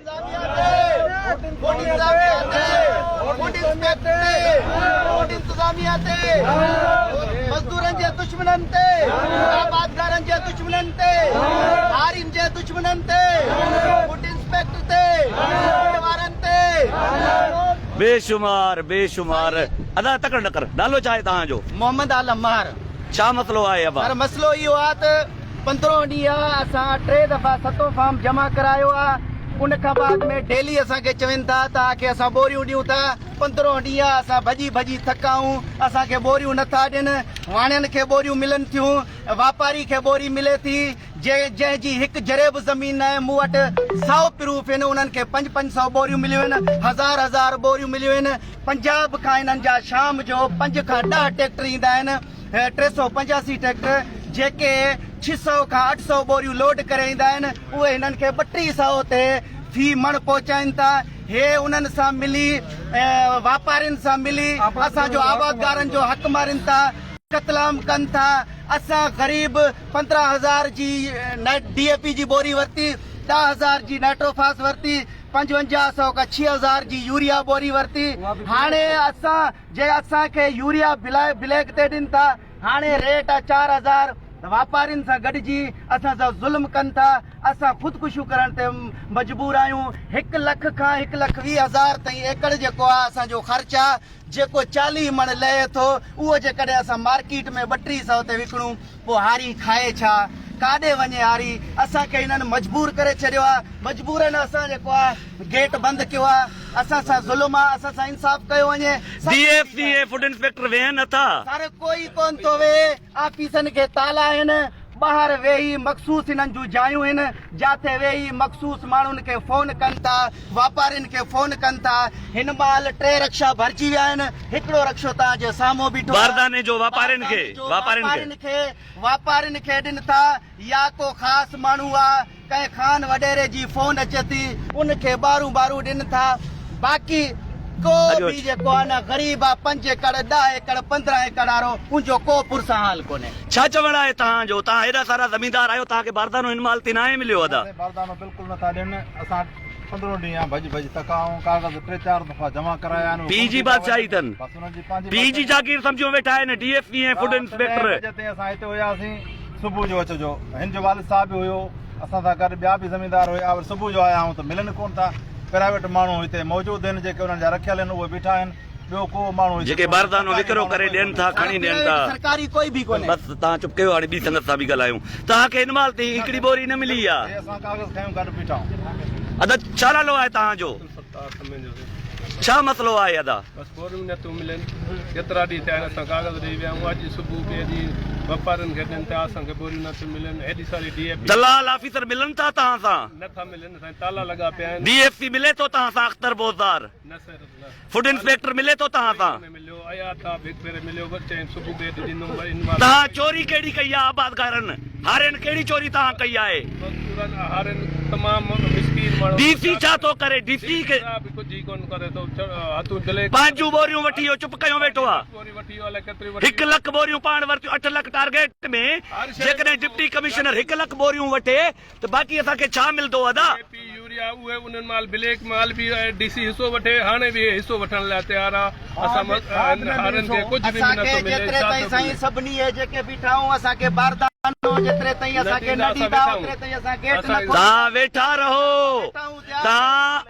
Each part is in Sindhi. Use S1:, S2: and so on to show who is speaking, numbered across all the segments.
S1: انتظاميا تي مزدورن جي دشمنن تي آبادگارن جي دشمنن تي هارين جي دشمنن تي فوڊ انسپيڪٽر تي فوڊ وارن تي.
S2: بيشمار بيشمار ادا تڪڙ نه ڪر نالو ڇا آهي توهان جو.
S1: محمد عالم مهر.
S2: ڇا مسئلو آهي ابا.
S1: سر مسئلو اهو آهي ته پندرهون ڏينهن آ اسان ٽي دفعا ستون فارم جمع ڪرايو آ ان کان بعد ۾ ڊيلي اسان کي چون ٿا توهان کي اسان ٻوريون ڏيون ٿا پندرهون ڏينهن آ اسان ڀڄي ڀڄي ٿڪا آهيون اسان کي ٻوريون نٿا ڏين واڻين کي ٻوريون ملن ٿيون واپاري کي ٻوري ملي ٿي جنهن جنهن جي هڪ جريب زمين ناهي مون وٽ سئو پروف آهن انهن کي پنج پنج سئو ٻوريون مليون آهن هزار هزار ٻوريون مليون آهن پنجاب کان انهن جا شام جو پنج کان ڏهه ٽيڪٽر ايندا آهن 385 ٽريڪٽر جيڪي 600 کان 800 ٻوريون لوڊ ڪري ايندا آهن اهي هنن کي 3200 تي في مڻ پهچائين ٿا هي انهن سان ملي واپارين سان ملي اسان جو آبادگارن جو حق مارين ٿا قتلام ڪن ٿا اسان غريب 15 هزار جي ڊي اي پي جي ٻوري ورتي 10 هزار جي نائٽروفاس ورتي 5500 کان 6000 جي يوريا ٻوري ورتي هاڻي اسان جي اسان کي يوريا بليڪ تي ڏين ٿا هاڻي ريٽ آ 4000 واپارين سان گڏجي اسان سان ظلم ڪن ٿا اسان خودڪشيون ڪرڻ تي مجبور آهيون هڪ لک کان هڪ لک 20 هزار تائين ايڪڙ جيڪو آ اسان جو خرچ آ جيڪو 40 مڻ لهي ٿو اهو جيڪڏهن اسان مارڪيٽ ۾ 32 سئو تي وڪڻون پوء هاري کائي ڇا؟ ڪاڏي وڃي هاري؟ اسان کي هنن مجبور ڪري ڇڏيو آ. مجبورن اسان جيڪو آ گيٽ بند ڪيو آ. اسان سان ظلم آ. اسان سان انصاف ڪيو وڃي.
S2: D F C ۽ food inspector ويهن نٿا.
S1: سر ڪوئي ڪون ٿو ويهي. آفيسن کي تالا آهن. ٻاهر ويهي مخصوص هنن جون جايون آهن. جاٿي ويهي مخصوص ماڻهن کي فون ڪن ٿا. واپارين کي فون ڪن ٿا. هن مهل ٽي رڪشا ڀرجي ويا آهن. هڪڙو رڪشو توهان جي سامهون بيٺو آهي.
S2: بارداني جو واپارين کي واپارين
S1: کي واپارين کي ڏين ٿا يا ڪو خاص ماڻهو آ ڪنهن خان وڏيري جي فون اچي ٿي ان کي ٻارهون ٻارهون ڏين ٿا باقي ڪو به جيڪو آ نه غريب آ پنج ايڪڙ 10 ايڪڙ 15 ايڪڙ وارو ان جو ڪو پرسان حال ڪونهي.
S2: ڇا چوڻ آهي توهان جو توهان هيڏا سارا زميندار آهيو توهان کي باردانو هن مهل تي ناهي مليو ادا.
S3: اسان کي باردانو بلڪل نٿا ڏين اسان 15 ڏينهن آ ڀڄ ڀڄ ٿڪا آهيون ڪاغذ ٽي چار دفعا جمع ڪرايا آهن اهي
S2: پيء
S3: گم
S2: جي
S3: ٿي ٿا
S2: بادشاهي
S3: وڃن
S2: اٿن
S3: بس انهن جي پنهنجي
S2: پيء جي
S3: بادشاهي
S2: جاگير سمجهيو ويٺا آهن ڊي ايف سي ۽ فوڊ
S3: رات ڏهين
S2: انسپيڪٽر.
S3: بجي تائين اسان هتي هياسين صبح جو اچجو هن جو والد صاحب به هيو اسان سان گڏ ٻيا به زميندار هيا وري صبح جو آيا آهيون ته ملن ڪون ٿا پرائيويٽ ماڻهو هتي موجود آهن جيڪي انهن جا رکيل آهن اهي بيٺا آهن ٻيو ڪو ماڻهو هتي
S2: جيڪي
S3: ڪونهي
S2: باردانو
S3: سرڪاري
S2: وڪرو
S3: ماڻهو
S2: ڪري
S3: ڪوئي
S2: ڏين
S3: ڪونهي.
S2: ٿا
S1: سر
S2: کڻي ڏين ٿا.
S1: پرائيويٽ سرڪاري ڪوئي به ڪونهي.
S2: بس توهان چپ ڪيو هاڻي ٻي سنگت سان به ڳالهايون توهان کي هن مهل تائين هڪڙي ٻوري نه ملي آ.
S3: هي اسان ڪاغذ کنيون گڏ بيٺا آهيون.
S2: ادا ڇا نالو آهي توهان جو؟
S4: عبدالستار سميجو.
S2: ڇا مسئلو آهي ادا؟
S4: بس ٻوريون نه ٿيون ملن ڪيترا ڏينهن ٿيا آهن اسان ڪاغذ ڏئي ويا آهيون اڄ صبح ٻئي ڏينهن واپارين کي ڏين ٿا اسان کي ٻوريون نه ٿيون ملن هيڏي ساري ڊي اي پي.
S2: دلال آفيسر ملن ٿا توهان سان؟
S4: نه ٿا ملن سائين تالا لڳا پيا آهن.
S2: ڊي ايف سي ملي ٿو توهان سان اختر بوزدار؟
S4: نه سر نه.
S2: فوڊ انسپيڪٽر ملي ٿو توهان سان؟
S4: ڪوئي مليو اياز صاحب هڪ ڀيري مليو بس چيائين صبح ٻئي ڏينهن ڏيندم وري هن مهل
S2: توهان چوري ڪهڙي ڪئي آهي آبادگارن هارين ڪهڙي چوري توهان ڪئي آهي؟
S4: مزدورن هارين تمام مسڪين ماڻهن
S2: ڊي سي ڇا ٿو ڪري ڊي سي کي
S4: ڊي سي به ڪجهه ئي ڪونه ڪري ٿو هٿون بليڪ
S2: پنهنجون ٻوريون وٺي اهو چپ ڪيو ويٺو آهي
S4: ٻوري وٺي ويو الائي ڪيتري وٺي
S2: هڪ لک ٻوريون پاڻ ورتيون 8 لک ٽارگيٽ ۾ جيڪڏهن ڊپٽي ڪمشنر هڪ لک ٻوريون وٺي ته باقي اسان کي ڇا ملندو ادا.
S4: ڊي پي يوريا اهي انهن مال بليڪ مال به ڊي سي حصو وٺي هاڻي به اهي حصو وٺڻ لاء تيار آ اسان هارين کي ڪجهه به
S1: اسان
S4: نه
S1: کي
S4: ٿو ملي
S1: جيتري
S4: ڇا
S1: تائين
S4: ٿو
S1: سائين
S4: ملي.
S1: سڀني اهي جيڪي بيٺا آهيون اسان کي باردانو جيتري تائين
S4: نه
S1: اسان کي
S4: ڏيندا
S1: نه
S4: اسان
S1: ڏيندا
S4: ويٺا
S1: اوتري
S4: آهيون
S1: تائين اسان گيٽ نه
S4: اسان
S1: کوليندا.
S2: توهان ويٺا رهو
S1: ويٺا آهيون تيار
S2: توهان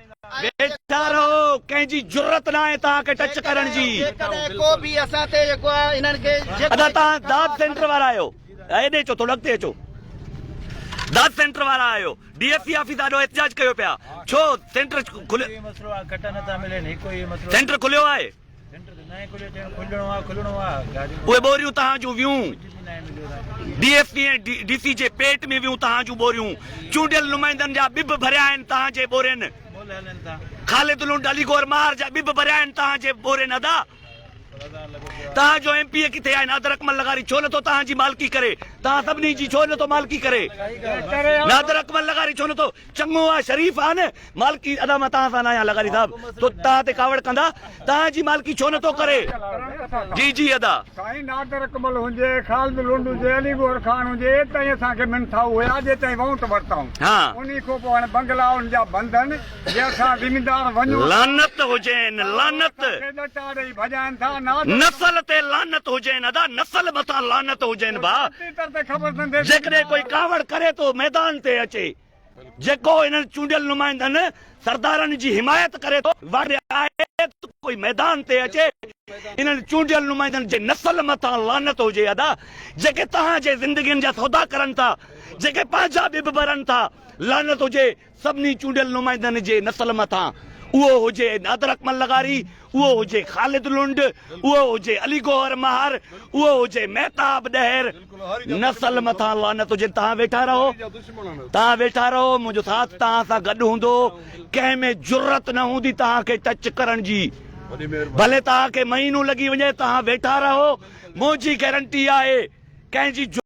S2: ويٺا رهو ڪنهن جي جرئت ناهي توهان کي ٽچ ڪرڻ جي.
S1: جيڪڏهن ڪو به اسان تي جيڪو آهي انهن کي جيڪو
S2: ادا توهان داد سينٽر وارا آهيو. هيڏي اچو ٿورو اڳتي اچو داد سينٽر وارا آهيو ڊي ايف سي آفيس آڏو احتجاج ڪيو پيا ڇو سينٽر کليو سينٽر کليو آهي اهي ٻوريون توهان جون ويون D F C ۽ D C جي پيٽ ۾ ويون توهان جون ٻوريون چونڊيل نمائندن جا ٻب ڀريا آهن توهان جي ٻورين خالد لنڊ علي گوهر مهار جا ٻب ڀريا آهن توهان جي ٻورين ادا توهان جو ايم پي اي ڪٿي آهي نادر اڪمل لغاري ڇو نٿو توهان جي مالڪي ڪري توهان سڀني جي ڇو نٿو مالڪي ڪري؟ نادر اڪمل لغاري ڇو نٿو؟ چڱو آ شريف آ نه مالڪي ادا مان توهان سان ناهيان لغاري صاحب تو توهان تي ڪاوڙ ڪندا توهان جي مالڪي ڇو نٿو ڪري؟ جي جي ادا.
S5: سائين نادر اڪمل هجي، خالد لنڊ هجي، علي گوهر خان هجي ايتائين اسان کي منٿائو هيا جيتائين وونٽ ورتائون انهي کان پوء هاڻي بنگلا ان جا بند آهن جي اسان زميندار وڃون ٿا
S2: لعنت هجين لعنت.
S5: اسان کي ڏٽا ڏئي ڀڄائين ٿا نادر
S2: نسل تي لعنت هجين ادا نسل مٿان لعنت هجين ڀاء جيڪڏهن ڪوئي ڪاوڙ ڪري ٿو ميدان تي اچي جيڪو انهن چونڊيل نمائندن سردارن جي حمايت ڪري ٿو واڙي آهي ته ڪوئي ميدان تي اچي انهن چونڊيل نمائندن جي نسل مٿان لعنت هجي ادا جيڪي توهان جي زندگين جا سودا ڪرن ٿا جيڪي پنهنجا ٻب ڀرن ٿا لعنت هجي سڀني چونڊيل نمائندن جي نسل مٿان، اهو هجي نادر اڪمل لغاري، اهو هجي خالد لنڊ، اهو هجي علي گوهر مهر، اهو هجي مهتاب ڏهر، نسل مٿان لعنت هجي. توهان ويٺا رهو، توهان ويٺا رهو، منهنجو ساٿ توهان سان گڏ هوندو، ڪنهن ۾ جرئت نه هوندي توهان کي ٽچ ڪرڻ جي، ڀلي توهان کي مهينو لڳي وڃي، توهان ويٺا رهو، منهنجي گيرنٽي آهي، ڪنهن جي.